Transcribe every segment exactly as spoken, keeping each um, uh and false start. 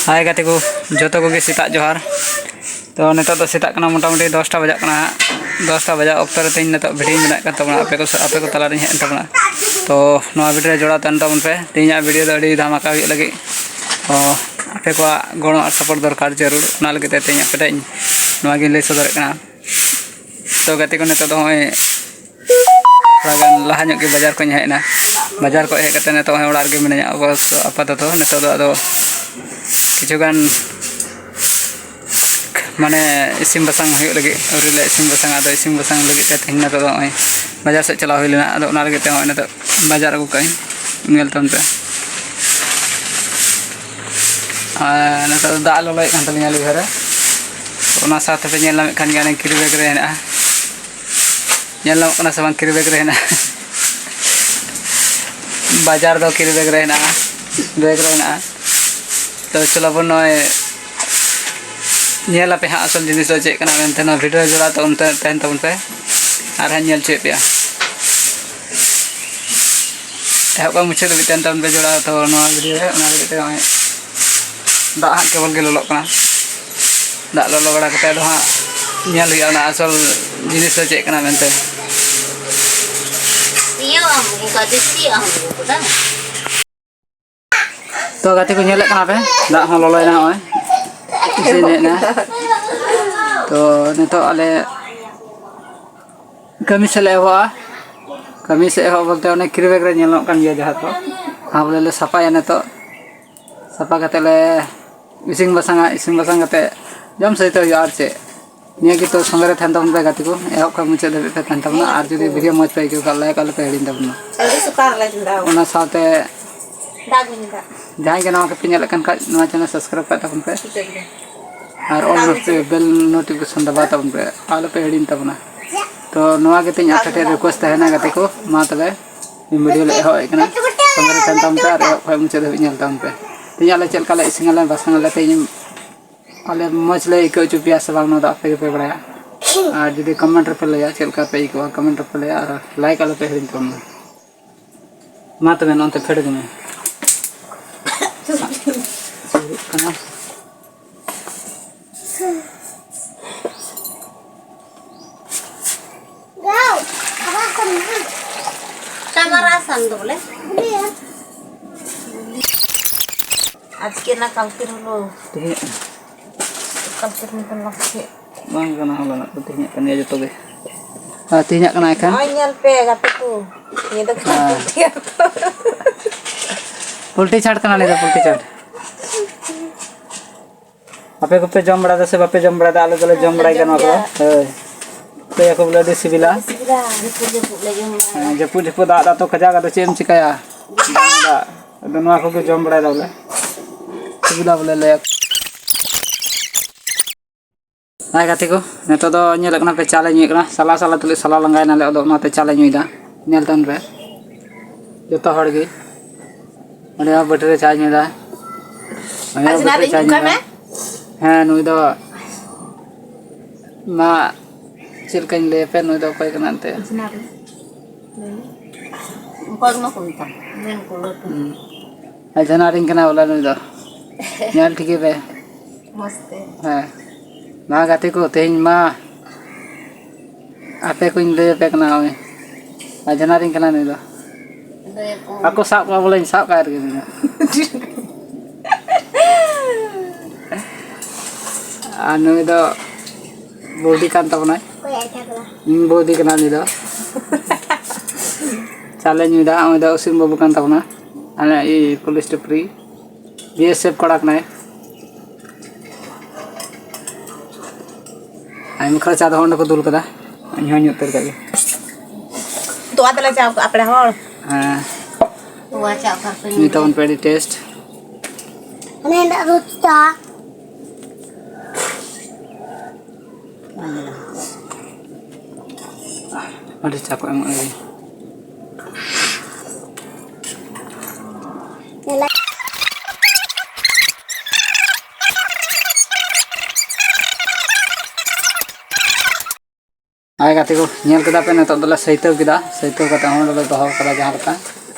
ᱦᱟᱭ ᱜᱟᱛᱮ ᱠᱚ, ᱡᱚᱛᱚ ᱠᱚᱜᱮ ᱥᱮᱛᱟᱜ ᱡᱚᱦᱟᱨ᱾ ᱛᱚ ᱱᱤᱛᱚᱜ ᱫᱚ ᱥᱮᱛᱟᱜ ᱠᱟᱱᱟ, ᱢᱚᱴᱟᱢᱩᱴᱤ ᱫᱚᱥᱴᱟ ᱵᱟᱡᱟᱜ ᱠᱟᱱᱟ ᱦᱟᱸᱜ᱾ ᱫᱚᱥᱴᱟ ᱵᱟᱡᱟᱜ ᱚᱠᱛᱚ ᱨᱮ ᱛᱮᱦᱮᱧ ᱱᱤᱛᱚᱜ ᱵᱷᱤᱰᱤᱭᱳᱧ ᱵᱮᱱᱟᱣᱮᱫ ᱠᱟᱱ ᱛᱟᱵᱚᱱᱟ, ᱟᱯᱮ ᱠᱚ ᱟᱯᱮ ᱠᱚ ᱛᱟᱞᱟᱨᱤᱧ ᱦᱮᱡ ᱮᱱ ᱛᱟᱵᱚᱱᱟ᱾ ᱛᱚ ᱱᱚᱣᱟ ᱵᱷᱤᱰᱤᱭᱳ ᱨᱮ ᱡᱚᱲᱟᱣ ᱛᱟᱦᱮᱱ ᱛᱟᱵᱚᱱ ᱯᱮ᱾ ᱛᱮᱦᱮᱧᱟᱜ ᱵᱷᱤᱰᱤᱭᱳ ᱫᱚ ᱟᱹᱰᱤ ᱫᱷᱟᱢᱟᱠᱟ ᱦᱩᱭᱩᱜ ᱞᱟᱹᱜᱤᱫ᱾ ᱛᱚ ᱟᱯᱮ ᱠᱚᱣᱟᱜ ᱜᱚᱲᱚ ᱟᱨ ᱥᱟᱯᱳᱨᱴ ᱫᱚᱨᱠᱟᱨ ᱡᱟᱹᱨᱩᱲ, ᱚᱱᱟ ᱞᱟᱹᱜᱤᱫ ᱛᱮ ᱛᱮᱦᱮᱧ ᱟᱯᱮ ᱴᱷᱮᱱ ᱱᱚᱣᱟ ᱜᱤᱧ ᱞᱟᱹᱭ ᱥᱚᱫᱚᱨᱮᱫ ᱠᱟᱱᱟ᱾ ᱛᱚ ᱜᱟᱛᱮ ᱠᱚ, ᱱᱤᱛᱚᱜ ᱫᱚ ᱱᱚᱜᱼᱚᱭ ᱛᱷᱚᱲᱟ ᱜᱟᱱ ᱞᱟᱦᱟ ᱧᱚᱜ ᱜᱮ ᱵᱟᱡᱟᱨ ᱠᱷᱚᱱ ᱤᱧ ᱦᱮᱡ ᱮᱱᱟ᱾ ᱵᱟᱡᱟᱨ ᱠᱷᱚᱱ ᱦᱮᱡ ᱠᱟᱛᱮ ᱱᱤᱛᱚᱜ ᱦᱚᱸ ᱚᱲᱟᱜ ᱨᱮᱜᱮ ᱢᱤᱱᱟᱹᱧᱟ᱾ ᱚᱵᱚᱥᱥᱚ ᱟᱯᱟᱛᱚᱛᱚ ᱱᱤᱛᱚᱜ ᱫᱚ ᱟᱫᱚ ᱠᱤᱪᱷᱩ ᱜᱟᱱ ᱢᱟᱱᱮ ᱤᱥᱤᱱ ᱵᱟᱥᱟᱝ ᱦᱩᱭᱩᱜ ᱞᱟᱹᱜᱤᱫ, ᱟᱹᱣᱨᱤ ᱞᱮ ᱤᱥᱤᱱ ᱵᱟᱥᱟᱝᱟ᱾ ᱟᱫᱚ ᱤᱥᱤᱱ ᱵᱟᱥᱟᱝ ᱞᱟᱹᱜᱤᱫ ᱛᱮ ᱛᱮᱦᱮᱧ ᱱᱤᱛᱚᱜ ᱫᱚ ᱱᱚᱜᱼᱚᱭ ᱵᱟᱡᱟᱨ ᱥᱮᱫ ᱪᱟᱞᱟᱣ ᱦᱩᱭ ᱞᱮᱱᱟ᱾ ᱟᱫᱚ ᱚᱱᱟ ᱞᱟᱹᱜᱤᱫ ᱛᱮ ᱱᱚᱜᱼᱚᱭ ᱱᱤᱛᱚᱜ ᱵᱟᱡᱟᱨ ᱟᱹᱜᱩ ᱠᱟᱜ ᱟᱹᱧ, ᱧᱮᱞ ᱛᱟᱵᱚᱱ ᱯᱮ᱾ ᱟᱨ ᱱᱤᱛᱚᱜ ᱫᱚ ᱫᱟᱜ ᱞᱚᱞᱚᱭᱮᱫ ᱠᱟᱱ ᱛᱟᱹᱞᱤᱧᱟ ᱞᱩᱭᱦᱟᱹ ᱨᱮ᱾ ᱚᱱᱟ ᱥᱟᱶᱛᱮ ᱯᱮ ᱧᱮᱞ ᱧᱟᱢᱮᱫ ᱠᱟᱱ ᱜᱮᱭᱟ, ᱚᱱᱮ ᱠᱮᱨᱤ ᱵᱮᱜᱽ ᱨᱮ ᱦᱮᱱᱟᱜᱼᱟ᱾ ᱧᱮᱞ ᱧᱟᱢᱚᱜ ᱠᱟᱱᱟ ᱥᱮ ᱵᱟᱝ, ᱠᱮᱨᱤ ᱵᱮᱜᱽ ᱨᱮ ᱦᱮᱱᱟᱜᱼᱟ? ᱵᱟᱡᱟᱨ ᱫᱚ ᱠᱮᱨᱤ ᱵᱮᱜᱽ ᱨᱮ ᱦᱮᱱᱟᱜᱼᱟ, ᱵᱮᱜᱽ ᱨᱮ ᱦᱮᱱᱟᱜᱼᱟ᱾ ᱛᱚ ᱪᱚᱞᱚ ᱵᱚᱱ ᱱᱚᱜᱼᱚᱭ ᱧᱮᱞ ᱟᱯᱮ ᱦᱟᱸᱜ ᱟᱥᱚᱞ ᱡᱤᱱᱤᱥ ᱫᱚ ᱪᱮᱫ ᱠᱟᱱᱟ ᱢᱮᱱᱛᱮ᱾ ᱱᱚᱣᱟ ᱵᱷᱤᱰᱤᱭᱳ ᱨᱮ ᱡᱚᱲᱟᱣ ᱛᱟᱵᱚᱱ ᱯᱮ, ᱛᱟᱦᱮᱱ ᱛᱟᱵᱚᱱ ᱯᱮ, ᱟᱨ ᱦᱟᱸᱜ ᱧᱮᱞ ᱦᱚᱪᱚᱭᱮᱫ ᱯᱮᱭᱟ᱾ ᱮᱦᱚᱵ ᱠᱷᱚᱱ ᱢᱩᱪᱟᱹᱫ ᱫᱷᱟᱹᱵᱤᱡ ᱛᱟᱦᱮᱱ ᱛᱟᱵᱚᱱ ᱯᱮ ᱡᱚᱲᱟᱣ᱾ ᱛᱚ ᱱᱚᱣᱟ ᱵᱷᱤᱰᱤᱭᱳ ᱨᱮ ᱚᱱᱟ ᱞᱟᱹᱜᱤᱫ ᱛᱮ ᱱᱚᱜᱼᱚᱭ ᱫᱟᱜ ᱦᱟᱸᱜ ᱠᱮᱵᱚᱞ ᱜᱮ ᱞᱚᱞᱚᱜ ᱠᱟᱱᱟ᱾ ᱫᱟᱜ ᱞᱚᱞᱚ ᱵᱟᱲᱟ ᱠᱟᱛᱮ ᱟᱫᱚ ᱦᱟᱸᱜ ᱧᱮᱞ ᱦᱩᱭᱩᱜᱼᱟ ᱚᱱᱟ ᱟᱥᱚᱞ ᱡᱤᱱᱤᱥ ᱫᱚ ᱪᱮᱫ ᱠᱟᱱᱟ ᱢᱮᱱᱛᱮ᱾ ᱤᱭᱟᱹ ᱟᱢ ᱚᱱᱠᱟ ᱡᱟᱹᱥᱛᱤ ᱟᱢ ᱠᱚᱫᱟ᱾ ᱛᱚ ᱜᱟᱛᱮ ᱠᱚ, ᱧᱮᱞᱮᱫ ᱠᱟᱱᱟ ᱯᱮ, ᱫᱟᱜ ᱦᱚᱸ ᱞᱚᱞᱚᱭᱮᱱᱟ ᱱᱚᱜᱼᱚᱭ, ᱤᱥᱤᱱ ᱦᱮᱡ ᱮᱱᱟ᱾ ᱛᱚ ᱱᱤᱛᱚᱜ ᱟᱞᱮ ᱠᱟᱹᱢᱤ ᱥᱮᱫ ᱞᱮ ᱮᱦᱚᱵᱟ᱾ ᱠᱟᱹᱢᱤ ᱥᱮᱫ ᱮᱦᱚᱵ ᱵᱚᱞᱛᱮ ᱚᱱᱮ ᱠᱮᱨᱤ ᱵᱮᱜᱽ ᱨᱮ ᱧᱮᱞᱚᱜ ᱠᱟᱱ ᱜᱮᱭᱟ ᱡᱟᱦᱟᱸ ᱠᱚ, ᱚᱱᱟ ᱵᱚᱞᱮ ᱞᱮ ᱥᱟᱯᱷᱟᱭᱟ ᱱᱤᱛᱚᱜ᱾ ᱥᱟᱯᱷᱟ ᱠᱟᱛᱮ ᱞᱮ ᱤᱥᱤᱱ ᱵᱟᱥᱟᱝᱟ, ᱤᱥᱤᱱ ᱵᱟᱥᱟᱝ ᱠᱟᱛᱮ ᱡᱚᱢ ᱥᱟᱹᱛ ᱦᱩᱭᱩᱜᱼᱟ᱾ ᱟᱨ ᱪᱮᱫ, ᱱᱤᱭᱟᱹ ᱜᱮ ᱛᱚ ᱥᱚᱸᱜᱮ ᱨᱮ ᱛᱟᱦᱮᱱ ᱛᱟᱵᱚᱱ ᱯᱮ ᱜᱟᱛᱮ ᱠᱚ, ᱮᱦᱚᱵ ᱠᱷᱚᱱ ᱢᱩᱪᱟᱹᱫ ᱫᱷᱟᱹᱵᱤᱡ ᱯᱮ ᱛᱟᱦᱮᱱ ᱛᱟᱵᱚᱱᱟ᱾ ᱟᱨ ᱡᱩᱫᱤ ᱵᱷᱤᱰᱤᱭᱳ ᱢᱚᱡᱽ ᱯᱮ ᱟᱹᱭᱠᱟᱹᱣ ᱠᱷᱟᱱ ᱞᱟᱭᱤᱠ ᱟᱞᱚ ᱯᱮ ᱦᱤᱲᱤᱧ ᱛᱟᱵᱚᱱᱟ᱾ ᱟᱹᱰᱤ ᱥᱚᱠᱟᱨ ᱞᱮ ᱪᱚᱸᱫᱟ ᱟᱠᱟᱫᱟ᱾ ᱚᱱᱟ ᱥᱟᱶᱛᱮ ᱫᱟᱜ ᱤᱧ ᱫᱟ᱾ ᱡᱟᱦᱟᱸᱭ ᱜᱮ ᱱᱟᱣᱟ ᱠᱚᱯᱮ ᱧᱮᱞᱮᱫ ᱠᱟᱱ ᱠᱷᱟᱡ ᱱᱚᱣᱟ ᱪᱮᱱᱮᱞ ᱥᱟᱵᱥᱠᱨᱟᱭᱤᱵ ᱠᱟᱜ ᱛᱟᱵᱚᱱ ᱯᱮ᱾ ᱴᱷᱤᱠ ᱜᱮᱭᱟ᱾ ᱟᱨ ᱚᱞ ᱱᱳᱴᱤ-, ᱵᱮᱞ ᱱᱳᱴᱤᱯᱷᱤᱠᱮᱥᱚᱱ ᱫᱟᱵᱟᱣ ᱛᱟᱵᱚᱱ ᱯᱮ, ᱟᱞᱚ ᱯᱮ ᱦᱤᱲᱤᱧ ᱛᱟᱵᱚᱱᱟ᱾ ᱛᱚ ᱱᱚᱣᱟ ᱜᱮ ᱛᱤᱧ ᱟᱯᱮ ᱴᱷᱮᱱ ᱨᱤᱠᱩᱭᱮᱥᱴ ᱛᱟᱦᱮᱱᱟ ᱜᱟᱛᱮ ᱠᱚ, ᱢᱟ ᱛᱚᱵᱮ ᱤᱧ ᱵᱷᱤᱰᱤᱭᱳ ᱞᱮ ᱮᱦᱚᱵ ᱮᱫ ᱠᱟᱱᱟ᱾ ᱥᱚᱸᱜᱮ ᱨᱮ ᱛᱟᱦᱮᱱ ᱛᱟᱵᱚᱱ ᱯᱮ ᱟᱨ ᱮᱦᱚᱵ ᱠᱷᱚᱱ ᱢᱩᱪᱟᱹᱫ ᱫᱷᱟᱹᱵᱤᱡ ᱧᱮᱞ ᱛᱟᱵᱚᱱ ᱯᱮ᱾ ᱛᱮᱦᱮᱧ ᱟᱞᱮ ᱪᱮᱫ ᱞᱮᱠᱟ ᱞᱮ ᱤᱥᱤᱱ ᱟᱞᱮ ᱵᱟᱥᱟᱝ ᱟᱞᱮ, ᱛᱮᱦᱮᱧ ᱟᱞᱮ ᱢᱚᱡᱽ ᱞᱮ ᱟᱹᱭᱠᱟᱹᱣ ᱦᱚᱪᱚ ᱯᱮᱭᱟ ᱥᱮ ᱵᱟᱝ, ᱱᱚᱣᱟ ᱫᱚ ᱟᱯᱮ ᱜᱮᱯᱮ ᱵᱟᱲᱟᱭᱟ᱾ ᱟᱨ ᱡᱩᱫᱤ ᱠᱚᱢᱮᱱᱴ ᱨᱮᱯᱮ ᱞᱟᱹᱭᱟ ᱪᱮᱫ ᱞᱮᱠᱟ ᱯᱮ ᱟᱹᱭᱠᱟᱹᱣᱟ, ᱠᱚᱢᱮᱱᱴ ᱨᱮᱯᱮ ᱞᱟᱹᱭᱟ ᱟᱨ ᱞᱟᱭᱤᱠ ᱟᱞᱚ ᱯᱮ ᱦᱤᱲᱤᱧ ᱛᱟᱵᱚᱱᱟ᱾ ᱢᱟ ᱛᱚᱵᱮ ᱱᱚᱱᱛᱮ ᱯᱷᱮᱰ ᱟᱹᱜᱩ ᱢᱮ᱾ ᱠᱟᱱᱟ᱾ ᱪᱟᱢᱟᱨ ᱟᱥᱟᱱ ᱫᱚ ᱵᱚᱞᱮ᱾ ᱟᱡᱠᱮ ᱱᱟ ᱠᱟᱞᱠᱮ ᱦᱚᱞᱚ᱾ ᱛᱮᱦᱮᱧ ᱠᱟᱞᱠᱮ ᱢᱚᱛᱚᱱ ᱞᱟᱜᱥᱮ᱾ ᱵᱟᱝ ᱠᱟᱱᱟ ᱦᱚᱞᱟᱱᱟᱜ ᱫᱚ, ᱛᱮᱦᱮᱧᱟᱜ ᱠᱟᱱ ᱜᱮᱭᱟ ᱡᱚᱛᱚ ᱜᱮ᱾ ᱟᱨ ᱛᱮᱦᱮᱧᱟᱜ ᱠᱟᱱᱟ ᱮᱠᱷᱟᱱ᱾ ᱱᱚᱜᱼᱚᱭ ᱧᱮᱞ ᱯᱮ ᱜᱟᱛᱮ ᱠᱚ, ᱱᱤᱭᱟᱹ ᱫᱚ ᱦᱮᱸ᱾ ᱯᱳᱞᱴᱤ ᱪᱷᱟᱴ ᱠᱟᱱᱟ, ᱱᱤᱭᱟᱹ ᱫᱚ ᱯᱳᱞᱴᱤ ᱪᱷᱟᱴ᱾ ᱟᱯᱮ ᱠᱚᱯᱮ ᱡᱚᱢ ᱵᱟᱲᱟᱭ ᱫᱟ ᱥᱮ ᱵᱟᱯᱮ ᱡᱚᱢ ᱵᱟᱲᱟᱭ ᱫᱟ? ᱟᱞᱮ ᱫᱚᱞᱮ ᱡᱚᱢ ᱵᱟᱲᱟᱭ ᱜᱮᱭᱟ ᱱᱚᱣᱟ ᱠᱚᱫᱚ᱾ ᱦᱳᱭ᱾ ᱞᱟᱹᱭ ᱟᱠᱚ ᱵᱚᱞᱮ ᱟᱹᱰᱤ ᱥᱤᱵᱤᱞᱟ᱾ ᱥᱤᱵᱤᱞᱟ, ᱡᱟᱹᱯᱩᱫ ᱡᱟᱹᱯᱩᱫ ᱞᱮ ᱡᱚᱢ ᱵᱟᱲᱟᱭᱟ᱾ ᱦᱮᱸ, ᱡᱟᱹᱯᱩᱫ ᱡᱟᱹᱯᱩᱫ ᱫᱟᱜ ᱫᱟᱜ ᱛᱚ ᱠᱟᱡᱟᱠ, ᱟᱫᱚ ᱪᱮᱫ ᱮᱢ ᱪᱤᱠᱟᱹᱭᱟ? ᱫᱟᱜ ᱫᱟᱜ᱾ ᱟᱫᱚ ᱱᱚᱣᱟ ᱠᱚᱜᱮ ᱡᱚᱢ ᱵᱟᱲᱟᱭ ᱫᱟᱞᱮ᱾ ᱥᱤᱵᱤᱞᱟ ᱵᱚᱞᱮ ᱞᱟᱹᱭ ᱟᱠᱚ᱾ ᱦᱟᱭ ᱜᱟᱛᱮ ᱠᱚ, ᱱᱤᱛᱚᱜ ᱫᱚ ᱧᱮᱞᱚᱜ ᱠᱟᱱᱟ ᱯᱮ ᱪᱟ ᱞᱮ ᱧᱩᱭᱮᱫ ᱠᱟᱱᱟ᱾ ᱥᱟᱞᱟ ᱥᱟᱞᱟ ᱛᱩᱞᱩᱡ ᱥᱟᱞᱟ ᱞᱟᱸᱜᱟᱭᱮᱱᱟᱞᱮ, ᱟᱫᱚ ᱚᱱᱟᱛᱮ ᱪᱟ ᱞᱮ ᱧᱩᱭᱮᱫᱟ᱾ ᱧᱮᱞ ᱛᱟᱵᱚᱱ ᱯᱮ ᱡᱚᱛᱚ ᱦᱚᱲ ᱜᱮ᱾ ᱚᱸᱰᱮ ᱦᱚᱸ ᱵᱟᱹᱴᱤ ᱨᱮ ᱪᱟᱭ ᱧᱩᱭᱮᱫᱟ᱾ ᱚᱸᱰᱮ ᱦᱚᱸ ᱟᱡᱽᱱᱟᱨ ᱵᱟᱹᱴᱤ ᱨᱮ ᱤᱧ ᱪᱟᱭ ᱚᱱᱠᱟ ᱧᱩᱭᱮᱫᱟ᱾ ᱢᱮ᱾ ᱦᱮᱸ, ᱱᱩᱭ ᱫᱚ ᱢᱟ ᱪᱮᱫ ᱞᱮᱠᱟᱧ ᱞᱟᱹᱭ ᱟᱯᱮ, ᱱᱩᱭ ᱫᱚ ᱚᱠᱚᱭ ᱠᱟᱱᱟ ᱮᱱᱛᱮ? ᱟᱡᱽᱱᱟᱨ ᱨᱮ᱾ ᱞᱟᱹᱭ ᱢᱮ᱾ ᱚᱱᱠᱟ ᱜᱮ ᱢᱟ ᱠᱚ ᱢᱮᱛᱟᱢ᱾ ᱢᱮᱱ ᱠᱚ ᱞᱟᱹᱴᱩ᱾ ᱦᱩᱸ᱾ ᱟᱡᱽᱱᱟᱨᱤᱧ ᱠᱟᱱᱟ ᱵᱚᱞᱮ ᱱᱩᱭ ᱫᱚ᱾ ᱧᱮᱞ ᱴᱷᱤᱠᱮ ᱯᱮ᱾ ᱢᱚᱡᱽ ᱛᱮ᱾ ᱦᱮᱸ᱾ ᱢᱟ ᱜᱟᱛᱮ ᱠᱚ, ᱛᱮᱦᱮᱧ ᱢᱟ ᱟᱯᱮ ᱠᱚᱧ ᱞᱟᱹᱭ ᱟᱯᱮ ᱠᱟᱱᱟ, ᱱᱚᱜᱼᱚᱭ ᱟᱡᱽᱱᱟᱨᱤᱧ ᱠᱟᱱᱟ ᱱᱩᱭ ᱫᱚ᱾ ᱞᱟᱹᱭ ᱟᱠᱚ᱾ ᱟᱠᱚ ᱥᱟᱵ ᱠᱚᱣᱟ ᱵᱚᱞᱮᱧ ᱥᱟᱵ ᱠᱟᱜ ᱨᱮᱜᱮ ᱱᱩᱭ ᱫᱚ᱾ ᱟᱨ ᱱᱩᱭ ᱫᱚ ᱵᱩᱰᱷᱤ ᱠᱟᱱ ᱛᱟᱵᱚᱱᱟᱭ᱾ ᱚᱠᱚᱭ ᱟᱡᱽᱱᱟᱨ ᱠᱟᱱᱟ? ᱤᱧ ᱵᱩᱰᱷᱤ ᱠᱟᱱᱟ ᱱᱩᱭ ᱫᱚ᱾ ᱪᱟᱞᱮ ᱧᱩᱭᱫᱟ, ᱩᱱᱤ ᱫᱚ ᱚᱥᱤᱢ ᱵᱟᱹᱵᱩ ᱠᱟᱱ ᱛᱟᱵᱚᱱᱟ᱾ ᱟᱞᱮ ᱤᱭᱟᱹ ᱯᱩᱞᱤᱥ ᱴᱩᱯᱨᱤ᱾ ᱵᱤ ᱮᱥ ᱮᱯᱷ ᱠᱚᱲᱟ ᱠᱟᱱᱟᱭ᱾ ᱟᱭᱢᱟ ᱠᱷᱚᱨᱚᱪ ᱟᱫᱚ ᱚᱸᱰᱮ ᱠᱚ ᱫᱩᱞ ᱠᱟᱫᱟ᱾ ᱤᱧ ᱦᱚᱸ ᱧᱩ ᱩᱛᱟᱹᱨ ᱠᱟᱜ ᱜᱮ᱾ ᱛᱚᱣᱟ ᱛᱮᱞᱮ ᱪᱟ ᱠᱟᱜᱼᱟ ᱯᱮᱲᱟ ᱦᱚᱲ᱾ ᱦᱮᱸ᱾ ᱛᱚᱣᱟ ᱪᱟ ᱚᱠᱟ ᱨᱮᱯᱮ ᱧᱩᱭ ᱛᱟᱵᱚᱱ ᱯᱮ ᱟᱹᱰᱤ ᱴᱮᱥᱴ᱾ ᱚᱱᱮ ᱫᱟᱜ ᱫᱩᱫᱷ ᱪᱟ᱾ ᱟᱹᱰᱤ ᱪᱟ ᱠᱚ ᱮᱢᱚᱜ ᱞᱟᱹᱜᱤᱫ᱾ ᱦᱟᱭ ᱜᱟᱛᱮ ᱠᱚ, ᱧᱮᱞ ᱠᱮᱫᱟ ᱯᱮ, ᱱᱤᱛᱚᱜ ᱫᱚᱞᱮ ᱥᱟᱹᱭᱛᱟᱹᱣ ᱠᱮᱫᱟ᱾ ᱥᱟᱹᱭᱛᱟᱹᱣ ᱠᱟᱛᱮ ᱦᱚᱸ ᱱᱚᱸᱰᱮ ᱞᱮ ᱫᱚᱦᱚ ᱠᱟᱫᱟ ᱡᱟᱦᱟᱸ ᱞᱮᱠᱟ᱾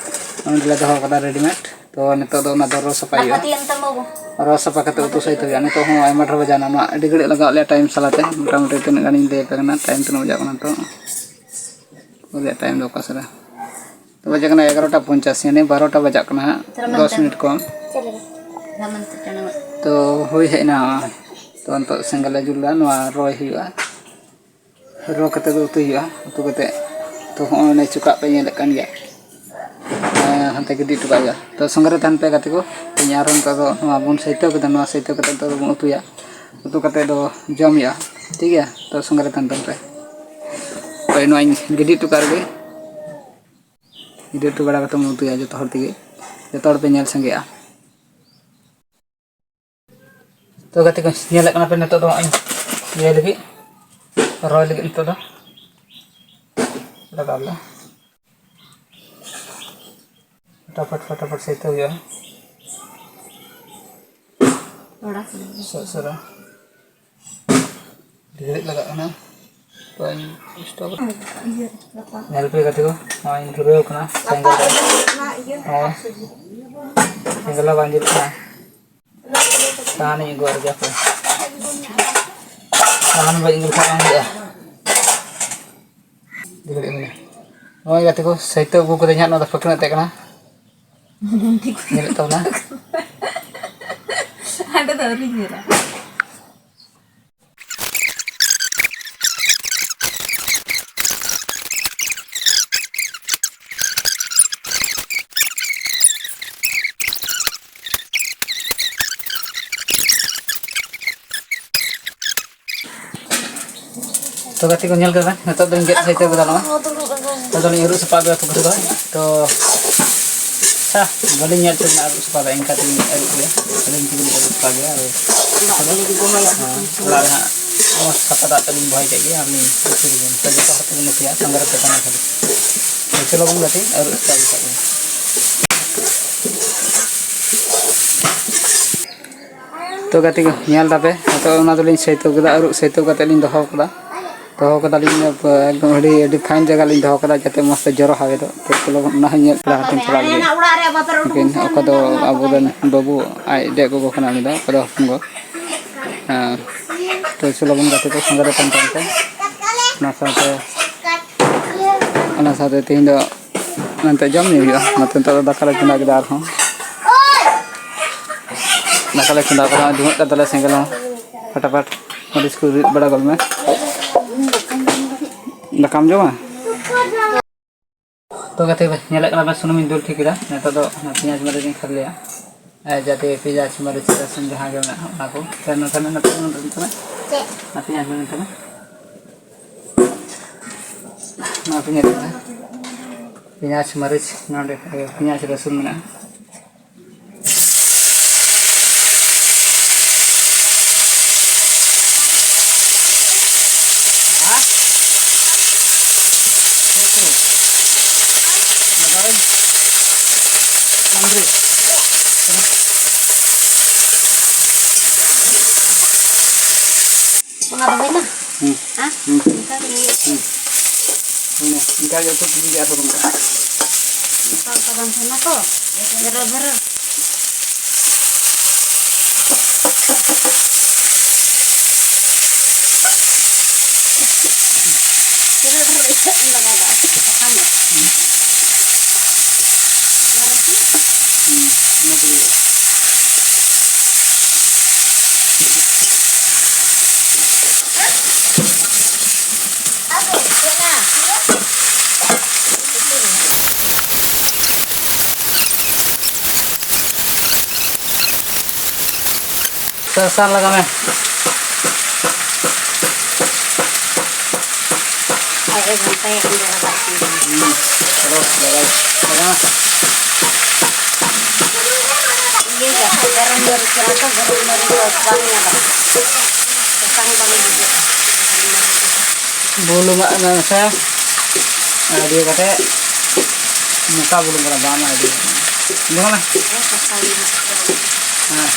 ᱱᱚᱸᱰᱮ ᱞᱮ ᱫᱚᱦᱚ ᱠᱟᱫᱟ ᱨᱮᱰᱤᱢᱮᱰ᱾ ᱛᱚ ᱱᱤᱛᱚᱜ ᱫᱚ ᱚᱱᱟ ᱫᱚ ᱨᱚ ᱥᱟᱯᱷᱟᱭ ᱦᱩᱭᱩᱜᱼᱟ᱾ ᱫᱟᱠᱟ ᱛᱤᱭᱟᱹᱜ ᱢᱮ ᱛᱟᱢ ᱵᱟᱹᱵᱩ᱾ ᱨᱚ ᱥᱟᱯᱷᱟ ᱠᱟᱛᱮ ᱩᱛᱩ ᱥᱟᱹᱛ ᱦᱩᱭᱩᱜᱼᱟ᱾ ᱱᱤᱛᱚᱜ ᱦᱚᱸ ᱟᱭᱢᱟ ᱰᱷᱮᱨ ᱵᱟᱡᱟᱣ ᱮᱱᱟ, ᱱᱚᱣᱟ ᱟᱹᱰᱤ ᱜᱷᱟᱹᱲᱤᱡ ᱞᱟᱜᱟᱣ ᱞᱮᱭᱟ ᱴᱟᱭᱤᱢ ᱥᱟᱞᱟᱛᱮ, ᱢᱚᱴᱟᱢᱩᱴᱤ ᱛᱤᱱᱟᱹᱜ ᱜᱟᱱᱤᱧ ᱞᱟᱹᱭ ᱟᱯᱮ ᱠᱟᱱᱟ, ᱴᱟᱭᱤᱢ ᱛᱤᱱᱟᱹᱜ ᱵᱟᱡᱟᱜ ᱠᱟᱱᱟ ᱱᱤᱛᱚᱜ᱾ ᱟᱞᱮᱭᱟᱜ ᱴᱟᱭᱤᱢ ᱫᱚ ᱚᱠᱟ ᱥᱮᱫ ᱨᱮ? ᱛᱚ ᱵᱟᱡᱟᱜ ᱠᱟᱱᱟ ᱮᱜᱟᱨᱚᱴᱟ ᱯᱚᱧᱪᱟᱥ, ᱭᱟᱱᱤ ᱵᱟᱨᱚᱴᱟ ᱵᱟᱡᱟᱜ ᱠᱟᱱᱟ ᱦᱟᱸᱜ, ᱫᱚᱥ ᱢᱤᱱᱤᱴ ᱠᱚᱢ᱾ ᱛᱚ ᱦᱩᱭ ᱦᱮᱡ ᱮᱱᱟ᱾ ᱛᱚ ᱱᱤᱛᱚᱜ ᱥᱮᱸᱜᱮᱞ ᱞᱮ ᱡᱩᱞ ᱮᱫᱟ, ᱱᱚᱣᱟ ᱨᱚᱭ ᱦᱩᱭᱩᱜᱼᱟ᱾ ᱨᱚ ᱠᱟᱛᱮ ᱫᱚ ᱩᱛᱩᱭ ᱦᱩᱭᱩᱜᱼᱟ᱾ ᱩᱛᱩ ᱠᱟᱛᱮ ᱛᱚ ᱦᱚᱸᱜᱼᱚᱭ ᱚᱱᱮ ᱪᱚᱠᱟᱜ ᱯᱮ ᱧᱮᱞᱮᱫ ᱠᱟᱱ ᱜᱮᱭᱟ, ᱦᱮᱸ, ᱦᱟᱱᱛᱮ ᱜᱤᱰᱤ ᱦᱚᱴᱚ ᱠᱟᱜ ᱦᱩᱭᱩᱜᱼᱟ᱾ ᱛᱚ ᱥᱚᱸᱜᱮ ᱨᱮ ᱛᱟᱦᱮᱱ ᱯᱮ ᱜᱟᱛᱮ ᱠᱚ᱾ ᱛᱮᱦᱮᱧ ᱟᱨᱦᱚᱸ ᱱᱤᱛᱚᱜ ᱫᱚ ᱱᱚᱣᱟ ᱵᱚᱱ ᱥᱟᱹᱭᱛᱟᱹᱣ ᱠᱮᱫᱟ, ᱱᱚᱣᱟ ᱥᱟᱹᱭᱛᱟᱹᱣ ᱠᱟᱛᱮ ᱱᱤᱛᱚᱜ ᱫᱚᱵᱚᱱ ᱩᱛᱩᱭᱟ᱾ ᱩᱛᱩ ᱠᱟᱛᱮ ᱫᱚ ᱡᱚᱢ ᱦᱩᱭᱩᱜᱼᱟ, ᱴᱷᱤᱠ ᱜᱮᱭᱟ? ᱛᱚ ᱥᱚᱸᱜᱮ ᱨᱮ ᱛᱟᱦᱮᱱ ᱛᱟᱵᱚᱱ ᱯᱮ᱾ ᱦᱳᱭ, ᱱᱚᱣᱟᱧ ᱜᱤᱰᱤ ᱦᱚᱴᱚ ᱠᱟᱜ ᱨᱮᱜᱮ᱾ ᱜᱤᱰᱤ ᱦᱚᱴᱚ ᱵᱟᱲᱟ ᱠᱟᱛᱮ ᱵᱚᱱ ᱩᱛᱩᱭᱟ ᱡᱚᱛᱚ ᱦᱚᱲ ᱛᱮᱜᱮ, ᱡᱚᱛᱚ ᱦᱚᱲ ᱯᱮ ᱧᱮᱞ ᱥᱟᱸᱜᱮᱜᱼᱟ᱾ ᱛᱚ ᱜᱟᱛᱮ ᱠᱚ, ᱧᱮᱞᱮᱫ ᱠᱟᱱᱟ ᱯᱮ, ᱱᱤᱛᱚᱜ ᱫᱚ ᱱᱚᱜᱼᱚᱭ ᱤᱭᱟᱹᱭ ᱞᱟᱹᱜᱤᱫ, ᱨᱚᱦᱚᱭ ᱞᱟᱹᱜᱤᱫ ᱱᱤᱛᱚᱜ ᱫᱚ ᱞᱟᱜᱟᱣ ᱞᱮ᱾ ᱯᱷᱟᱴᱟᱯᱷᱟᱴ, ᱯᱷᱟᱴᱟᱯᱷᱟᱴ ᱥᱟᱹᱭᱛᱟᱹᱣ ᱦᱩᱭᱩᱜᱼᱟ᱾ ᱚᱲᱟᱜ ᱥᱮᱫ᱾ ᱥᱮᱫ ᱥᱮᱫ ᱨᱮ᱾ ᱟᱹᱰᱤ ᱜᱷᱟᱹᱲᱤᱡ ᱞᱟᱜᱟᱜ ᱠᱟᱱᱟ᱾ ᱛᱚ ᱤᱧ stop᱾ ᱤᱭᱟᱹ, ᱜᱟᱯᱟ᱾ ᱧᱮᱞ ᱯᱮ ᱜᱟᱛᱮ ᱠᱚ, ᱱᱚᱜᱼᱚᱭ ᱤᱧ ᱫᱷᱩᱨᱟᱹᱣ ᱠᱟᱱᱟ᱾ ᱜᱟᱯᱟ ᱥᱮᱸᱜᱮᱞ ᱨᱮ᱾ ᱚᱱᱟ ᱤᱭᱟᱹ᱾ ᱱᱚᱜᱼᱚᱭ᱾ ᱥᱮᱸᱜᱮᱞ ᱦᱚᱸ ᱵᱟᱝ ᱡᱩᱞᱩᱜ ᱠᱟᱱᱟ᱾ ᱥᱟᱦᱟᱱᱤᱧ ᱟᱹᱜᱩ ᱟᱨ ᱜᱮᱭᱟ ᱯᱮ᱾ ᱥᱟᱦᱟᱱ ᱵᱟᱹᱧ ᱟᱹᱜᱩ ᱞᱮᱠᱷᱟᱱ ᱵᱟᱝ ᱦᱩᱭᱩᱜᱼᱟ᱾ ᱟᱹᱰᱤ ᱜᱷᱟᱹᱲᱤᱡ ᱦᱩᱭᱱᱟ᱾ ᱱᱚᱜᱼᱚᱭ ᱜᱟᱛᱮ ᱠᱚ, ᱥᱟᱹᱭᱛᱟᱹᱣ ᱟᱹᱜᱩ ᱠᱟᱫᱟᱧ ᱦᱟᱸᱜ, ᱱᱚᱣᱟ ᱫᱚ ᱯᱷᱟᱹᱠᱱᱟᱹᱜ ᱛᱮ ᱠᱟᱱᱟ᱾ ᱧᱮᱞᱮᱫ ᱛᱟᱵᱚᱱᱟ᱾ ᱦᱟᱸᱰᱮ ᱫᱚ ᱟᱹᱣᱨᱤᱧ ᱧᱮᱞᱟ᱾ ᱛᱚ ᱜᱟᱛᱮ ᱠᱚ ᱧᱮᱞ ᱠᱮᱫᱟ, ᱱᱤᱛᱚᱜ ᱫᱚᱧ ᱜᱮᱫ ᱥᱟᱹᱭᱛᱟᱹᱣ ᱠᱮᱫᱟ ᱱᱚᱣᱟ᱾ ᱱᱤᱛᱚᱜ ᱫᱚᱞᱤᱧ ᱟᱹᱨᱩᱵ ᱥᱟᱯᱷᱟ ᱟᱹᱜᱩᱭᱟ ᱯᱩᱠᱷᱨᱤ ᱠᱷᱚᱱ᱾ ᱛᱚ ᱟᱪᱪᱷᱟ, ᱵᱟᱹᱞᱤᱧ ᱧᱮᱞ ᱦᱚᱪᱚ ᱵᱤᱱᱟ ᱟᱹᱨᱩᱵ ᱥᱟᱯᱷᱟ ᱫᱚ, ᱮᱱᱠᱟ ᱛᱮᱞᱤᱧ ᱟᱹᱨᱩᱵ ᱜᱮᱭᱟ, ᱟᱹᱞᱤᱧ ᱛᱮᱜᱮᱞᱤᱧ ᱟᱹᱨᱩᱵ ᱥᱟᱯᱷᱟ ᱜᱮᱭᱟ᱾ ᱟᱨ ᱦᱮᱸ, ᱚᱲᱟᱜ ᱨᱮ ᱦᱟᱸᱜ ᱢᱚᱡᱽ ᱥᱟᱯᱷᱟ ᱫᱟᱜ ᱛᱮᱞᱤᱧ ᱵᱚᱦᱟᱭ ᱠᱮᱫ ᱜᱮ, ᱟᱨ ᱞᱤᱧ ᱩᱛᱩ ᱞᱮᱜᱮ᱾ ᱛᱚ ᱡᱚᱛᱚ ᱦᱚᱲ ᱛᱮᱵᱚᱱ ᱩᱛᱩᱭᱟ, ᱥᱟᱸᱜᱮ ᱨᱮ ᱛᱮᱛᱟᱝ ᱠᱷᱟᱹᱞᱤ᱾ ᱛᱚ ᱪᱚᱞᱚ ᱵᱚᱱ ᱜᱟᱛᱮ, ᱟᱹᱨᱩᱵ ᱥᱟᱯᱷᱟ ᱟᱹᱜᱩ ᱠᱟᱜ ᱵᱚᱱ᱾ ᱛᱚ ᱜᱟᱛᱮ ᱠᱚ, ᱧᱮᱞ ᱫᱟᱯᱮ, ᱱᱤᱛᱚᱜ ᱚᱱᱟ ᱫᱚᱞᱤᱧ ᱥᱟᱹᱭᱛᱟᱹᱣ ᱠᱮᱫᱟ, ᱟᱹᱨᱩᱵ ᱥᱟᱹᱭᱛᱟᱹᱣ ᱠᱟᱛᱮᱫ ᱞᱤᱧ ᱫᱚᱦᱚ ᱠᱟᱫᱟ᱾ ᱫᱚᱦᱚ ᱠᱟᱫᱟᱞᱤᱧ, ᱮᱠᱫᱚᱢ ᱟᱹᱰᱤ, ᱟᱹᱰᱤ fine ᱡᱟᱭᱜᱟ ᱞᱤᱧ ᱫᱚᱦᱚ ᱠᱟᱫᱟ, ᱡᱟᱛᱮ ᱢᱚᱡᱽ ᱛᱮ ᱡᱚᱨᱚ ᱦᱟᱣᱮᱫᱚᱜ᱾ ᱛᱚ ᱪᱚᱞᱚ, ᱚᱱᱟ ᱦᱚᱸ ᱧᱮᱞ ᱯᱮᱲᱟ ᱦᱚᱲ ᱴᱷᱮᱱ ᱪᱟᱞᱟᱜ ᱞᱟᱹᱜᱤᱫ᱾ ᱞᱮᱠᱤᱱ ᱚᱠᱟ ᱫᱚ ᱟᱵᱚᱨᱮᱱ ᱵᱟᱹᱵᱩ ᱟᱡ ᱰᱮ ᱜᱚᱜᱚ ᱠᱟᱱᱟ ᱩᱱᱤ ᱫᱚ, ᱚᱠᱟ ᱫᱚ ᱦᱚᱯᱚᱱ ᱜᱚ᱾ ᱦᱮᱸ, ᱛᱚ ᱪᱚᱞᱚ ᱵᱚᱱ ᱜᱟᱛᱮ ᱠᱚ ᱥᱟᱸᱜᱮ ᱨᱮ ᱛᱟᱦᱮᱱ ᱛᱟᱵᱚᱱ ᱯᱮ᱾ ᱚᱱᱟ ᱥᱟᱶᱛᱮ, ᱚᱱᱟ ᱥᱟᱶᱛᱮ ᱛᱮᱦᱮᱧ ᱫᱚ ᱱᱚᱱᱛᱮ ᱡᱚᱢ ᱧᱩ ᱦᱩᱭᱩᱜᱼᱟ᱾ ᱱᱚᱛᱮ ᱱᱤᱛᱚᱜ ᱫᱚ ᱫᱟᱠᱟ ᱞᱮ ᱪᱚᱸᱫᱟ ᱠᱮᱫᱟ ᱟᱨᱦᱚᱸ᱾ ᱫᱟᱠᱟ ᱞᱮ ᱪᱚᱸᱫᱟ ᱠᱟᱫᱟ, ᱫᱷᱩᱶᱟᱹᱜ ᱠᱟᱱ ᱛᱟᱞᱮᱭᱟ ᱥᱮᱸᱜᱮᱞ ᱦᱚᱸ᱾ ᱯᱷᱟᱴᱟᱯᱷᱟᱴ ᱢᱟᱹᱨᱤᱪ ᱠᱚ ᱨᱤᱫ ᱵᱟᱲᱟ ᱜᱚᱫ ᱢᱮ᱾ ᱫᱟᱠᱟᱢ ᱡᱚᱢᱟ? ᱛᱚ ᱜᱟᱛᱮ ᱠᱚ, ᱧᱮᱞᱮᱫ ᱠᱟᱱᱟ ᱯᱮ, ᱥᱩᱱᱩᱢᱤᱧ ᱫᱩᱞ ᱴᱷᱤᱠ ᱠᱮᱫᱟ᱾ ᱱᱤᱛᱚᱜ ᱫᱚ ᱚᱱᱟ ᱯᱮᱸᱭᱟᱡᱽ ᱢᱟᱹᱨᱤᱪ ᱤᱧ ᱠᱷᱟᱫᱽᱞᱮᱭᱟ᱾ ᱟᱨ ᱡᱟᱛᱮ ᱯᱮᱸᱭᱟᱡᱽ ᱢᱟᱹᱨᱤᱪ ᱨᱟᱹᱥᱩᱱ ᱡᱟᱦᱟᱸ ᱜᱮ ᱢᱮᱱᱟᱜᱼᱟ, ᱚᱱᱟ ᱠᱚ᱾ ᱛᱚ ᱱᱚᱛᱮ ᱢᱮ, ᱱᱚᱛᱮ ᱢᱮ, ᱱᱚᱛᱮ ᱢᱮ᱾ ᱪᱮᱫ? ᱚᱱᱟ ᱯᱮᱸᱭᱟᱡᱽ ᱢᱟᱹᱨᱤᱪ ᱛᱟᱵᱮ᱾ ᱱᱚᱣᱟ ᱯᱮᱸᱭᱟᱡᱽ ᱢᱟᱹᱨᱤᱪ ᱛᱟᱵᱮ᱾ ᱯᱮᱸᱭᱟᱡᱽ ᱢᱟᱹᱨᱤᱪ, ᱱᱚᱰᱮ ᱯᱮᱸᱭᱟᱡᱽ ᱨᱟᱹᱥᱩᱱ ᱢᱮᱱᱟᱜᱼᱟ᱾ ᱚᱱᱟ ᱫᱚ ᱦᱩᱭᱱᱟ? ᱦᱩᱸ᱾ ᱦᱮᱸ? ᱦᱩᱸ᱾ ᱚᱱᱠᱟ ᱜᱮ ᱦᱩᱭᱩᱜᱼᱟ᱾ ᱦᱩᱸ᱾ ᱦᱩᱭᱱᱟ᱾ ᱤᱱᱠᱟ ᱜᱮ ᱩᱛᱩ ᱛᱤᱡᱩ ᱜᱮ ᱟᱨᱦᱚᱸ ᱵᱟᱹᱱᱩᱜᱼᱟ᱾ ᱚᱱᱠᱟ ᱞᱮᱠᱟ ᱵᱟᱝ ᱛᱟᱦᱮᱱᱟ ᱛᱚ᱾ ᱵᱷᱮᱨᱟᱨ ᱵᱷᱮᱨᱟᱨ᱾ ᱵᱷᱮᱨᱟᱨ ᱵᱷᱮᱨᱟᱨ ᱤᱥᱤᱱ ᱞᱟᱜᱟᱣ ᱫᱚ ᱟᱨᱠᱤ ᱥᱟᱠᱟᱢ ᱫᱚ᱾ ᱦᱩᱸ᱾ ᱚᱱᱟ ᱛᱮᱜᱮ᱾ ᱥᱟᱥᱟᱝ ᱞᱟᱜᱟᱣ ᱢᱮ᱾ ᱟᱨ ᱮᱠ ᱜᱷᱚᱱᱴᱟ ᱮᱠ ᱜᱷᱚᱱᱴᱟ ᱞᱟᱜᱟᱜ ᱠᱟᱱᱟ᱾ ᱦᱩᱸ, ᱪᱚᱞᱚ, ᱞᱟᱜᱟᱣ, ᱞᱟᱜᱟᱣ᱾ ᱤᱭᱟᱹ ᱜᱮ, ᱜᱚᱨᱚᱢ ᱢᱟᱹᱨᱤᱪ ᱠᱟᱱᱟ ᱛᱚ, ᱜᱚᱨᱚᱢ ᱢᱟᱹᱨᱤᱪ ᱫᱚ ᱵᱟᱝ ᱞᱟᱜᱟᱜᱼᱟ᱾ ᱥᱟᱥᱟᱝ ᱵᱟᱝ ᱵᱩᱡᱷᱟᱹᱜᱼᱟ᱾ ᱵᱩᱞᱩᱝ ᱟᱜ ᱢᱮ ᱢᱮᱥᱮ᱾ ᱟᱨ ᱤᱭᱟᱹ ᱠᱟᱛᱮ ᱢᱚᱴᱟ ᱵᱩᱞᱩᱝ ᱠᱟᱱᱟ, ᱵᱟᱝ ᱟᱹᱰᱤ ᱡᱮᱢᱚᱱ ᱦᱮᱸ, ᱥᱟᱥᱟᱝ ᱜᱮ ᱦᱟᱸᱜ᱾ ᱦᱮᱸ᱾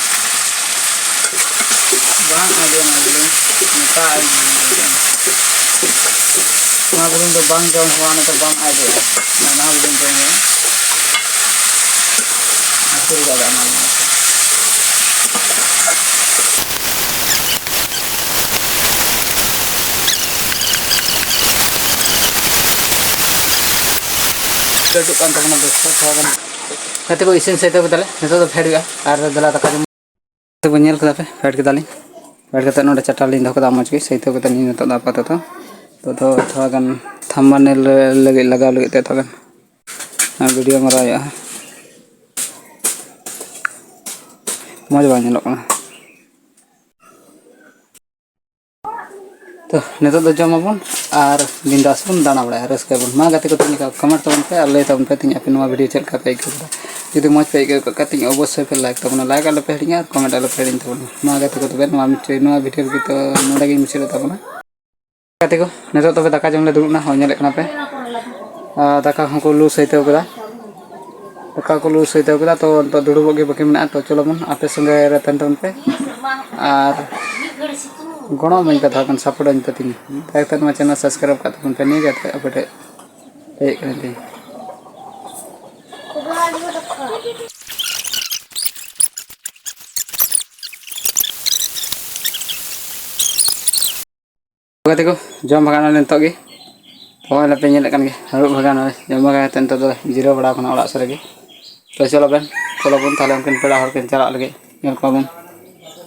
ᱵᱟᱝ ᱟᱹᱰᱤ ᱚᱱᱟ ᱵᱩᱞᱩᱝ ᱢᱚᱴᱟ ᱟᱹᱰᱤ ᱵᱩᱞᱩᱝ ᱠᱟᱱᱟ᱾ ᱱᱚᱣᱟ ᱵᱩᱞᱩᱝ ᱫᱚ ᱵᱟᱝ ᱡᱚᱢ ᱦᱩᱭᱩᱜᱼᱟ, ᱚᱱᱟ ᱫᱚ ᱵᱟᱝ ᱟᱭ ᱦᱩᱭᱩᱜᱼᱟ᱾ ᱚᱱᱟ ᱱᱟᱣᱟ ᱵᱩᱞᱩᱝ ᱡᱚᱢ ᱦᱩᱭᱩᱜᱼᱟ᱾ ᱟᱹᱥᱩᱨ ᱜᱚᱫ ᱚᱱᱟ ᱞᱟᱹᱜᱤᱫ᱾ ᱞᱟᱹᱴᱩᱜ ᱠᱟᱱ ᱛᱟᱵᱚᱱᱟ ᱵᱮᱥ ᱛᱮ ᱛᱷᱚᱲᱟ ᱜᱟᱱ᱾ ᱜᱟᱛᱮ ᱠᱚ, ᱤᱥᱤᱱ ᱥᱟᱹᱛ ᱠᱮᱫᱟᱞᱮ, ᱱᱤᱛᱚᱜ ᱫᱚ ᱯᱷᱮᱰ ᱦᱩᱭᱩᱜᱼᱟ ᱟᱨ ᱫᱮᱞᱟ ᱫᱟᱠᱟ ᱡᱚᱢ᱾ ᱛᱚ ᱵᱚᱱ ᱧᱮᱞ ᱠᱮᱫᱟ ᱯᱮ, ᱯᱷᱮᱰ ᱠᱮᱫᱟᱞᱤᱧ᱾ ᱯᱷᱮᱰ ᱠᱟᱛᱮ ᱱᱚᱰᱮ ᱪᱟᱴᱟᱞ ᱞᱤᱧ ᱫᱚᱦᱚ ᱠᱟᱫᱟ, ᱢᱚᱡᱽ ᱜᱮ ᱥᱟᱹᱭᱛᱟᱹᱣ ᱠᱟᱛᱮ ᱱᱤᱛᱚᱜ ᱫᱚ ᱟᱯᱟᱛᱚᱛᱚ᱾ ᱛᱚ, ᱛᱚ ᱛᱷᱚᱲᱟ ᱜᱟᱱ ᱛᱷᱟᱢᱵᱱᱮᱞ ᱞᱟᱹᱜᱤᱫ, ᱞᱟᱜᱟᱣ ᱞᱟᱹᱜᱤᱫ ᱛᱮ ᱛᱷᱚᱲᱟ ᱜᱟᱱ ᱵᱷᱤᱰᱤᱭᱳ ᱢᱟᱨᱟᱣ ᱦᱩᱭᱩᱜᱼᱟ᱾ ᱢᱚᱡᱽ ᱵᱟᱝ ᱧᱮᱞᱚᱜ ᱠᱟᱱᱟ᱾ ᱛᱚ, ᱱᱤᱛᱚᱜ ᱫᱚ ᱡᱚᱢ ᱟᱵᱚᱱ ᱟᱨ ᱵᱤᱱᱫᱟᱥ ᱵᱚᱱ ᱫᱟᱬᱟ ᱵᱟᱲᱟᱭᱟ, ᱨᱟᱹᱥᱠᱟᱹ ᱟᱵᱚᱱ᱾ ᱢᱟ ᱜᱟᱛᱮ ᱠᱚ, ᱛᱮᱦᱮᱧ ᱠᱚᱢᱮᱱᱴ ᱛᱟᱵᱚᱱ ᱯᱮ ᱟᱨ ᱞᱟᱹᱭ ᱛᱟᱵᱚᱱ ᱯᱮ, ᱛᱮᱦᱮᱧ ᱟᱯᱮ ᱱᱚᱣᱟ ᱵᱷᱤᱰᱤᱭᱳ ᱪᱮᱫ ᱞᱮᱠᱟ ᱯᱮ ᱟᱹᱭᱠᱟᱹᱣ ᱠᱮᱫᱟ᱾ ᱡᱩᱫᱤ ᱢᱚᱡᱽ ᱯᱮ ᱟᱹᱭᱠᱟᱹᱣ ᱠᱟᱜ ᱠᱷᱟᱡ, ᱛᱮᱦᱮᱧ ᱚᱵᱚᱥᱥᱳᱭ ᱯᱮ ᱞᱟᱭᱤᱠ ᱛᱟᱵᱚᱱᱟ, ᱞᱟᱭᱤᱠ ᱟᱞᱚ ᱯᱮ ᱦᱤᱲᱤᱧᱟ ᱟᱨ ᱠᱚᱢᱮᱱᱴ ᱟᱞᱚ ᱯᱮ ᱦᱤᱲᱤᱧ ᱛᱟᱵᱚᱱᱟ᱾ ᱢᱟ ᱜᱟᱛᱮ ᱠᱚ, ᱛᱚᱵᱮ ᱱᱚᱣᱟ ᱢᱤᱫᱴᱮᱡ, ᱱᱚᱣᱟ ᱵᱷᱤᱰᱤᱭᱳ ᱨᱮᱜᱮ ᱛᱚ ᱱᱚᱰᱮ ᱜᱤᱧ ᱢᱩᱪᱟᱹᱫ ᱛᱟᱵᱚᱱᱟ᱾ ᱜᱟᱛᱮ ᱠᱚ, ᱱᱤᱛᱚᱜ ᱛᱚᱵᱮ ᱫᱟᱠᱟ ᱡᱚᱢ ᱞᱮ ᱫᱩᱲᱩᱵ ᱮᱱᱟ᱾ ᱦᱚᱸ, ᱧᱮᱞᱮᱫ ᱠᱟᱱᱟ ᱯᱮ, ᱟᱨ ᱫᱟᱠᱟ ᱦᱚᱸᱠᱚ ᱞᱩ ᱥᱟᱹᱭᱛᱟᱹᱣ ᱠᱮᱫᱟ᱾ ᱫᱟᱠᱟ ᱠᱚ ᱞᱩ ᱥᱟᱹᱭᱛᱟᱹᱣ ᱠᱮᱫᱟ, ᱛᱚ ᱱᱤᱛᱚᱜ ᱫᱩᱲᱩᱵᱚᱜ ᱜᱮ ᱵᱟᱹᱠᱤ ᱢᱮᱱᱟᱜᱼᱟ᱾ ᱛᱚ ᱪᱚᱞᱚ ᱵᱚᱱ, ᱟᱯᱮ ᱥᱚᱸᱜᱮ ᱨᱮ ᱛᱟᱦᱮᱱ ᱛᱟᱵᱚᱱ ᱯᱮ ᱟᱨ ᱜᱚᱲᱚ ᱤᱢᱟᱹᱧ ᱯᱮ, ᱛᱷᱚᱲᱟ ᱜᱟᱱ ᱥᱟᱯᱳᱨᱴ ᱟᱹᱧ ᱯᱮ ᱛᱤᱧ᱾ ᱫᱟᱭᱟ ᱠᱟᱛᱮ ᱱᱚᱣᱟ ᱪᱮᱱᱮᱞ ᱥᱟᱵᱥᱠᱨᱟᱭᱤᱵ ᱠᱟᱜ ᱛᱟᱵᱚᱱ ᱯᱮ᱾ ᱱᱤᱭᱟᱹ ᱜᱮ ᱟᱯᱮ ᱴᱷᱮᱡ ᱦᱮᱡ ᱠᱟᱱᱟ ᱛᱤᱧ᱾ ᱜᱟᱛᱮ ᱠᱚ, ᱡᱚᱢ ᱵᱷᱟᱜᱟᱣ ᱱᱟᱞᱮ ᱱᱤᱛᱚᱜ ᱜᱮ᱾ ᱱᱚᱜᱼᱚᱭ ᱱᱟᱯᱮ ᱧᱮᱞᱮᱫ ᱠᱟᱱ ᱜᱮ, ᱦᱟᱹᱨᱩᱵ ᱵᱷᱟᱜᱟᱣ ᱱᱟᱞᱮ, ᱡᱚᱢ ᱵᱷᱟᱜᱟᱣ ᱠᱟᱛᱮ ᱱᱤᱛᱚᱜ ᱫᱚ ᱡᱤᱨᱟᱹᱣ ᱵᱟᱲᱟ ᱠᱟᱱᱟ ᱚᱲᱟᱜ ᱥᱮᱫ ᱨᱮᱜᱮ᱾ ᱛᱚ ᱪᱚᱞᱚ ᱵᱮᱱ, ᱪᱚᱞᱚ ᱵᱚᱱ ᱛᱟᱦᱞᱮ, ᱩᱱᱠᱤᱱ ᱯᱮᱲᱟ ᱦᱚᱲ ᱠᱤᱱ ᱪᱟᱞᱟᱜ ᱞᱟᱹᱜᱤᱫ, ᱧᱮᱞ ᱠᱚᱣᱟ ᱵᱚᱱ᱾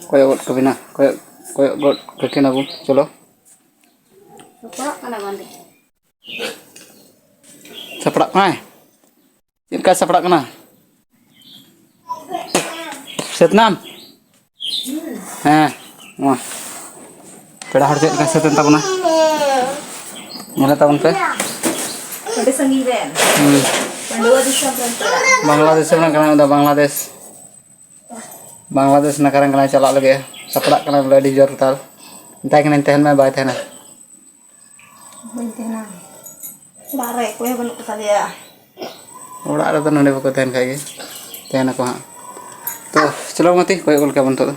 ᱠᱚᱭᱚᱜ ᱜᱚᱫ ᱠᱟᱹᱠᱤᱱᱟ, ᱠᱚᱭᱚᱜ, ᱠᱚᱭᱚᱜ ᱜᱚᱫ ᱠᱟᱹᱠᱤᱱᱟ ᱵᱚᱱ, ᱪᱚᱞᱚ᱾ ᱥᱟᱯᱲᱟᱜ ᱠᱟᱱᱟᱭ᱾ ᱪᱮᱫ ᱞᱮᱠᱟᱭ ᱥᱟᱯᱲᱟᱜ ᱠᱟᱱᱟ? ᱥᱟᱹᱛ ᱱᱟᱢ? ᱦᱮᱸ, ᱱᱚᱣᱟ ᱯᱮᱲᱟ ᱦᱚᱲ ᱪᱮᱫ ᱞᱮᱠᱟ ᱥᱟᱹᱛ ᱮᱱ ᱛᱟᱵᱚᱱᱟ? ᱧᱮᱞ ᱛᱟᱵᱚᱱ ᱯᱮ᱾ ᱟᱹᱰᱤ ᱥᱟᱺᱜᱤᱧ ᱨᱮᱱ᱾ ᱦᱩᱸ᱾ ᱯᱟᱺᱰᱩᱣᱟᱹ ᱫᱤᱥᱚᱢ ᱨᱮᱱ ᱯᱮᱲᱟ᱾ ᱵᱟᱝᱞᱟᱫᱮᱥ ᱨᱮᱱ ᱠᱟᱱᱟᱭ, ᱩᱱᱤ ᱫᱚ ᱵᱟᱝᱞᱟᱫᱮᱥ᱾ ᱵᱟᱝᱞᱟᱫᱮᱥ ᱱᱟᱠᱷᱟ ᱨᱮᱱ ᱠᱟᱱᱟᱭ, ᱪᱟᱞᱟᱜ ᱞᱟᱹᱜᱤᱫ᱾ ᱥᱟᱯᱲᱟᱜ ᱠᱟᱱᱟᱭ ᱵᱚᱞᱮ ᱟᱹᱰᱤ ᱡᱳᱨ ᱛᱟᱞ᱾ ᱢᱮᱛᱟᱭ ᱠᱟᱹᱱᱟᱹᱧ ᱛᱟᱦᱮᱱ ᱢᱮ, ᱵᱟᱭ ᱛᱟᱦᱮᱱᱟ᱾ ᱵᱟᱹᱧ ᱛᱟᱦᱮᱱᱟ᱾ ᱚᱲᱟᱜ ᱨᱮ ᱚᱠᱚᱭ ᱦᱚᱸ ᱵᱟᱹᱱᱩᱜ ᱠᱚ ᱛᱟᱞᱮᱭᱟ᱾ ᱚᱲᱟᱜ ᱨᱮᱫᱚ ᱱᱚᱰᱮ ᱵᱟᱠᱚ ᱛᱟᱦᱮᱱ ᱠᱷᱟᱡ ᱜᱮ, ᱛᱟᱦᱮᱱᱟᱠᱚ ᱦᱟᱸᱜ᱾ ᱛᱚ, ᱪᱚᱞᱚ ᱜᱟᱛᱮ, ᱠᱚᱭᱚᱜ ᱜᱚᱫ ᱠᱟᱵᱚᱱ ᱱᱤᱛᱚᱜ ᱫᱚ᱾